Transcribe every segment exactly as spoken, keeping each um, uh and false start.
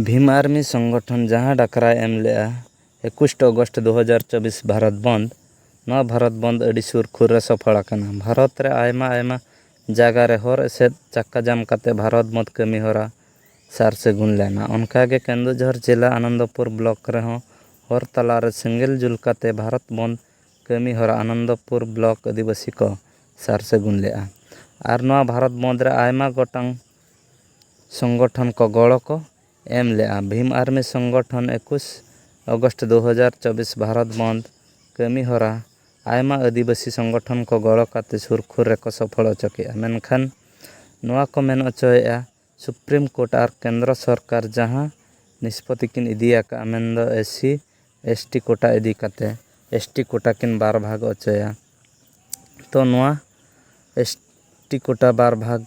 ᱵᱷᱤᱢ ᱟᱨᱢᱤ ᱥᱚᱝᱜᱚᱴᱷᱚᱱ ᱡᱟᱦᱟᱸ ᱰᱟᱠᱨᱟᱭ ᱮᱢ ᱞᱮᱫᱼᱟ ᱮᱠᱩᱥ ᱚᱜᱚᱥᱴ ᱫᱩ ᱦᱟᱡᱟᱨ ᱪᱚᱵᱵᱤᱥ ᱵᱷᱟᱨᱚᱛ ᱵᱚᱱᱫᱽ, ᱱᱚᱣᱟ ᱵᱷᱟᱨᱚᱛ ᱵᱚᱱᱫᱽ ᱟᱹᱰᱤ ᱥᱩᱨ ᱠᱷᱩᱨ ᱨᱮ ᱥᱚᱯᱷᱚᱞ ᱟᱠᱟᱱᱟ᱾ ᱵᱷᱟᱨᱚᱛ ᱨᱮ ᱟᱭᱢᱟ ᱟᱭᱢᱟ ᱡᱟᱭᱜᱟ ᱨᱮ ᱦᱚᱨ ᱮᱥᱮᱫ ᱪᱟᱠᱟ ᱡᱟᱢ ᱠᱟᱛᱮ ᱵᱷᱟᱨᱚᱛ ᱵᱚᱱᱫᱽ ᱠᱟᱹᱢᱤ ᱦᱚᱨᱟ ᱥᱟᱨ ᱥᱟᱹᱜᱩᱱ ᱞᱮᱱᱟ᱾ ᱚᱱᱠᱟᱜᱮ ᱠᱮᱱᱫᱩᱡᱷᱚᱨ ᱡᱮᱞᱟ ᱟᱱᱚᱱᱫᱚᱯᱩᱨ ᱵᱞᱚᱠ ᱨᱮᱦᱚᱸ ᱦᱚᱨ ᱛᱟᱞᱟᱨᱮ ᱥᱮᱸᱜᱮᱞ ᱡᱩᱞ ᱠᱟᱛᱮ ᱵᱷᱟᱨᱚᱛ ᱵᱚᱱᱫᱽ ᱠᱟᱹᱢᱤ ᱦᱚᱨᱟ ᱟᱱᱚᱱᱫᱚᱯᱩᱨ ᱵᱞᱚᱠ ᱟᱹᱫᱤᱵᱟᱹᱥᱤ ᱠᱚ ᱥᱟᱨ ᱥᱟᱹᱜᱩᱱ ᱞᱮᱫᱼᱟ᱾ ᱟᱨ ᱱᱚᱣᱟ ᱵᱷᱟᱨᱚᱛ ᱵᱚᱱᱫᱽ ᱨᱮ ᱟᱭᱢᱟ ᱜᱚᱴᱟᱝ ᱥᱚᱝᱜᱚᱴᱷᱚᱱ ᱠᱚ ᱜᱚᱲᱚ ᱠᱚ ᱮᱢ ᱞᱮᱫᱼᱟ᱾ ᱵᱷᱤᱢ ᱟᱨᱢᱤ ᱥᱚᱝᱜᱚᱴᱷᱚᱱ ᱮᱠᱩᱥ ᱚᱜᱚᱥᱴ ᱫᱩ ᱦᱟᱡᱟᱨ ᱪᱚᱵᱵᱤᱥ ᱵᱷᱟᱨᱚᱛ ᱵᱚᱱᱫᱽ ᱠᱟᱹᱢᱤ ᱦᱚᱨᱟ ᱟᱭᱢᱟ ᱟᱹᱫᱤᱵᱟᱹᱥᱤ ᱥᱚᱝᱜᱚᱴᱷᱚᱱ ᱠᱚ ᱜᱚᱲᱚ ᱠᱟᱛᱮ ᱥᱩᱨ ᱠᱷᱩᱨ ᱨᱮᱠᱚ ᱥᱚᱯᱷᱚᱞ ᱦᱚᱪᱚ ᱠᱮᱫᱼᱟ᱾ ᱢᱮᱱᱠᱷᱟᱱ ᱱᱚᱣᱟ ᱠᱚ ᱢᱮᱱ ᱦᱚᱪᱚᱭᱮᱫᱼᱟ ᱥᱩᱯᱨᱤᱢ ᱠᱳᱨᱴ ᱟᱨ ᱠᱮᱱᱫᱨᱚ ᱥᱚᱨᱠᱟᱨ ᱡᱟᱦᱟᱸ ᱱᱤᱥᱯᱚᱛᱤ ᱠᱤᱱ ᱤᱫᱤ ᱟᱠᱟᱫᱼᱟ, ᱢᱮᱱᱫᱚ ᱮᱥ ᱥᱤ ᱮᱥ ᱴᱤ ᱠᱳᱴᱟ ᱤᱫᱤ ᱠᱟᱛᱮ, ᱮᱥ ᱴᱤ ᱠᱳᱴᱟ ᱠᱤᱱ ᱵᱟᱨ ᱵᱷᱟᱜᱽ ᱦᱚᱪᱚᱭᱟ, ᱛᱚ ᱱᱚᱣᱟ ᱮᱥ ᱴᱤ ᱠᱳᱴᱟ ᱵᱟᱨ ᱵᱷᱟᱜᱽ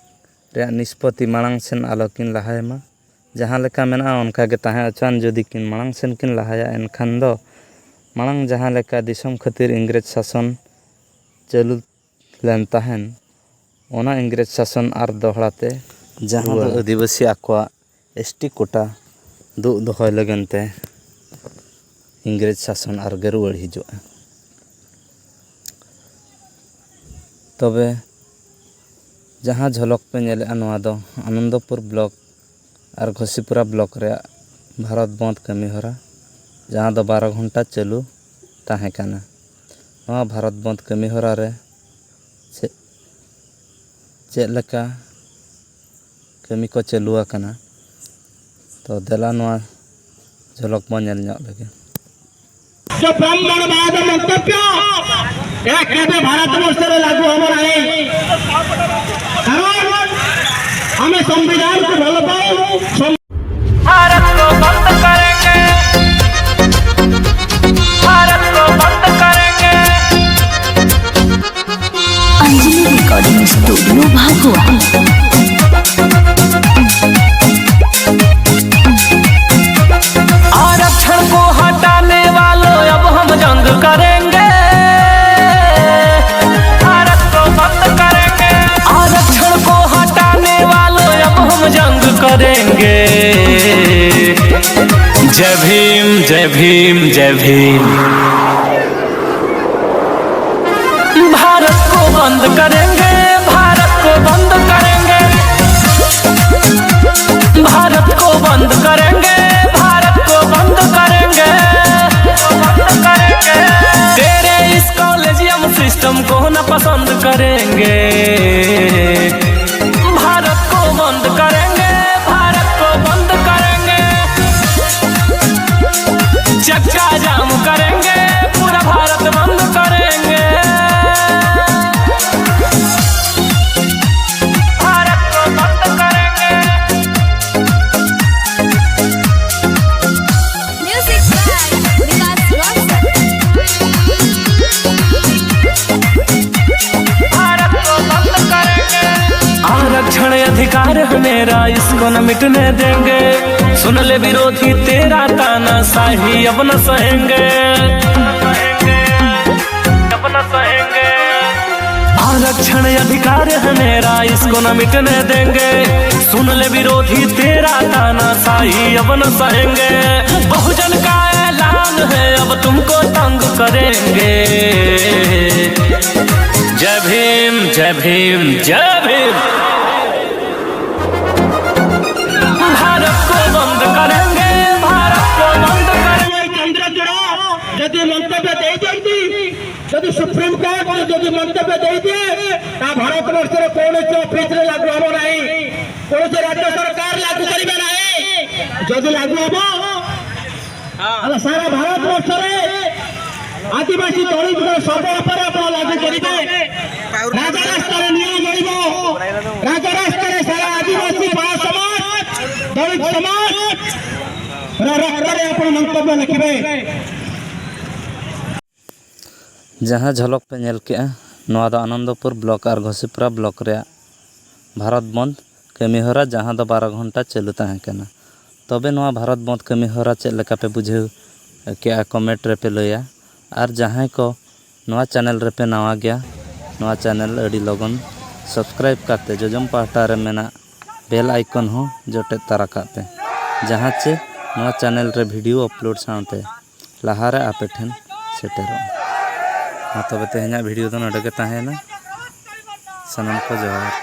ᱨᱮᱭᱟᱜ ᱱᱤᱥᱯᱚᱛᱤ ᱢᱟᱲᱟᱝ ᱥᱮᱱ ᱟᱞᱚ ᱠᱤᱱ ᱞᱟᱦᱟᱭ ᱢᱟ᱾ ᱡᱟᱦᱟᱸ ᱞᱮᱠᱟ ᱢᱮᱱᱟᱜᱼᱟ ᱚᱱᱠᱟ ᱜᱮ ᱛᱟᱦᱮᱸ ᱦᱚᱪᱚᱣᱟᱱ᱾ ᱡᱩᱫᱤ ᱠᱤᱱ ᱢᱟᱲᱟᱝ ᱥᱮᱱ ᱠᱤᱱ ᱞᱟᱦᱟᱭᱟ, ᱮᱱᱠᱷᱟᱱ ᱫᱚ ᱢᱟᱲᱟᱝ ᱡᱟᱦᱟᱸ ᱞᱮᱠᱟ ᱫᱤᱥᱚᱢ ᱠᱷᱟᱹᱛᱤᱨ ᱤᱝᱨᱮᱡᱽ ᱥᱟᱥᱚᱱ ᱪᱟᱹᱞᱩ ᱞᱮᱱ ᱛᱟᱦᱮᱸᱱ, ᱚᱱᱟ ᱤᱝᱨᱮᱡᱽ ᱥᱟᱥᱚᱱ ᱟᱨ ᱫᱚᱦᱲᱟ ᱛᱮ ᱡᱟᱦᱟᱸ ᱫᱚ ᱨᱩᱣᱟᱹᱲᱟ᱾ ᱟᱹᱫᱤᱵᱟᱹᱥᱤ ᱟᱠᱚᱣᱟᱜ ᱮᱥ ᱴᱤ ᱠᱳᱴᱟ ᱫᱩᱜ ᱫᱚᱦᱚᱭ ᱞᱟᱹᱜᱤᱫ ᱛᱮ ᱤᱝᱨᱮᱡᱽ ᱥᱟᱥᱚᱱ ᱟᱨ ᱜᱮ ᱨᱩᱣᱟᱹᱲ ᱦᱤᱡᱩᱜᱼᱟ᱾ ᱛᱚᱵᱮ ᱡᱟᱦᱟᱸ ᱡᱷᱚᱞᱚᱠ ᱯᱮ ᱧᱮᱞᱮᱜᱼᱟ, ᱱᱚᱣᱟ ᱫᱚ ᱟᱱᱚᱱᱫᱚᱯᱩᱨ ᱵᱞᱚᱠ ᱟᱨ ᱜᱷᱚᱥᱤᱯᱩᱨᱟ ᱵᱞᱚᱠ ᱨᱮᱭᱟᱜ ᱵᱷᱟᱨᱚᱛ ᱵᱚᱸᱫᱽ ᱠᱟᱹᱢᱤᱦᱚᱨᱟ, ᱡᱟᱦᱟᱸ ᱫᱚ ᱵᱟᱨᱚ ᱜᱷᱚᱱᱴᱟ ᱪᱟᱹᱞᱩ ᱛᱟᱦᱮᱸ ᱠᱟᱱᱟ᱾ ᱱᱚᱣᱟ ᱵᱷᱟᱨᱚᱛ ᱵᱚᱸᱫᱽ ᱠᱟᱹᱢᱤᱦᱚᱨᱟ ᱨᱮ ᱪᱮᱫ, ᱪᱮᱫ ᱞᱮᱠᱟ ᱠᱟᱹᱢᱤ ᱠᱚ ᱪᱟᱹᱞᱩ ᱟᱠᱟᱱᱟ? ᱛᱚ ᱫᱮᱞᱟ ᱱᱚᱣᱟ ᱡᱷᱚᱞᱚᱠ ᱵᱚᱱ ᱧᱮᱞ ᱧᱚᱜ ᱞᱮᱜᱮ᱾ जो ब्राह्मणवाद मंतव्य एक केवल भारतवर्ष में लागू होना नहीं, कारण हमें संविधान को भूल पाए। भारत को बंद करेंगे, भारत को बंद करेंगे। Anjali recording studio, Bhabua. आरक्षण को हटाने वालों, अब हम जंग करेंगे, भारत को बंद करेंगे। आरक्षण को हटाने वालों, अब हम जंग करेंगे। जय भीम, जय भीम, जय भीम। भारत को बंद करेंगे, भारत को बंद करेंगे, भारत को बंद करेंगे, भारत को बंद करेंगे, बंद करेंगे। तेरे इस कॉलेजियम सिस्टम को ना पसंद करेंगे। भारत को बंद करेंगे, भारत को बंद करेंगे, चक्का जाम करेंगे, पूरा भारत बंद करेंगे। भारत को बंद करेंगे। Music by Vikas Roshan। Bharat को बंद करेंगे। आरक्षण अधिकार है मेरा, इसको न मिटने देंगे। सुन ले विरोधी, तेरा तानाशाही अब न सहेंगे। अब न सहेंगे। आरक्षण अधिकार है मेरा, इसको न मिटने देंगे। सुन ले विरोधी, तेरा तानाशाही अब न सहेंगे। बहुजन का ऐलान है, अब तुमको तंग करेंगे। जय भीम, जय भीम, जय भीम। भारत को बंद करेंगे, भारत को बंद करेंगे। କେନ୍ଦ୍ର ଦ୍ୱାରା ଯଦି ମନ୍ତବ୍ୟ ଦେଇଛନ୍ତି, ଯଦି ସୁପ୍ରିମକୋର୍ଟ ଯଦି ମନ୍ତବ୍ୟ ଦେଇଦିଏ, ତା ଭାରତବର୍ଷରେ କୌଣସି ଅଫିସରେ ଲାଗୁ ହେବ ନାହିଁ, କୌଣସି ରାଜ୍ୟ ସରକାର ଲାଗୁ କରିବେ ନାହିଁ। ଯଦି ଲାଗୁ ହେବ, ତାହେଲେ ସାରା ଭାରତବର୍ଷରେ ଆଦିବାସୀ ଦଳିତଙ୍କ ଶବ ଉପରେ ଆପଣ ଲାଗୁ କରିବେ। ରାଜରାସ୍ତାରେ ନିଆଁ ଜଳିବ, ରାଜରାସ୍ତାରେ ସାରା ଆଦିବାସୀ ମହାସମାଜ, ଦଳିତ ସମାଜ ର ରକ୍ତରେ ଆପଣ ମନ୍ତବ୍ୟ ଲେଖିବେ। ᱡᱟᱦᱟᱸ ᱡᱷᱚᱞᱚᱠ ᱯᱮ ᱧᱮᱞ ᱠᱮᱜᱼᱟ, ᱱᱚᱣᱟ ᱫᱚ ᱟᱱᱚᱱᱫᱚᱯᱩᱨ ᱵᱞᱚᱠ ᱟᱨ ᱜᱷᱚᱥᱤᱯᱩᱨᱟ ᱵᱞᱚᱠ ᱨᱮᱭᱟᱜ ᱵᱷᱟᱨᱚᱛ ᱵᱚᱱᱫᱽ ᱠᱟᱹᱢᱤᱦᱚᱨᱟ, ᱡᱟᱦᱟᱸ ᱫᱚ ᱵᱟᱨᱚ ᱜᱷᱚᱱᱴᱟ ᱪᱟᱹᱞᱩ ᱛᱟᱦᱮᱸ ᱠᱟᱱᱟ᱾ ᱛᱚᱵᱮ ᱱᱚᱣᱟ ᱵᱷᱟᱨᱚᱛ ᱵᱚᱱᱫᱽ ᱠᱟᱹᱢᱤᱦᱚᱨᱟ ᱪᱮᱫ ᱞᱮᱠᱟ ᱯᱮ ᱵᱩᱡᱷᱟᱹᱣ ᱠᱮᱜᱼᱟ, ᱠᱚᱢᱮᱱᱴ ᱨᱮᱯᱮ ᱞᱟᱹᱭᱟ᱾ ᱟᱨ ᱡᱟᱦᱟᱸᱭ ᱠᱚ ᱱᱚᱣᱟ ᱪᱮᱱᱮᱞ ᱨᱮᱯᱮ ᱱᱟᱣᱟ ᱜᱮᱭᱟ, ᱱᱚᱣᱟ ᱪᱮᱱᱮᱞ ᱟᱹᱰᱤ ᱞᱚᱜᱚᱱ ᱥᱟᱵᱥᱠᱨᱟᱭᱤᱵ ᱠᱟᱛᱮ ᱡᱚᱡᱚᱢ ᱯᱟᱦᱴᱟ ᱨᱮ ᱢᱮᱱᱟᱜ ᱵᱮᱞ ᱟᱭᱠᱚᱱ ᱦᱚᱸ ᱡᱚᱴᱮᱫ ᱛᱟᱨᱟ ᱠᱟᱜ ᱯᱮ, ᱡᱟᱦᱟᱸ ᱪᱮ ᱱᱚᱣᱟ ᱪᱮᱱᱮᱞ ᱨᱮ ᱵᱷᱤᱰᱤᱭᱳ ᱟᱯᱞᱳᱰ ᱥᱟᱶᱛᱮ ᱞᱟᱦᱟᱨᱮ ᱟᱯᱮ ᱴᱷᱮᱱ ᱥᱮᱴᱮᱨᱚᱜᱼᱟ᱾ ᱢᱟ ᱛᱚᱵᱮ ᱛᱮᱦᱮᱧᱟᱜ ᱵᱷᱤᱰᱤᱭᱳ ᱫᱚ ᱱᱚᱰᱮ ᱜᱮ ᱛᱟᱦᱮᱸᱭᱮᱱᱟ᱾ ᱥᱟᱱᱟᱢ ᱠᱚ ᱡᱚᱦᱟᱨ᱾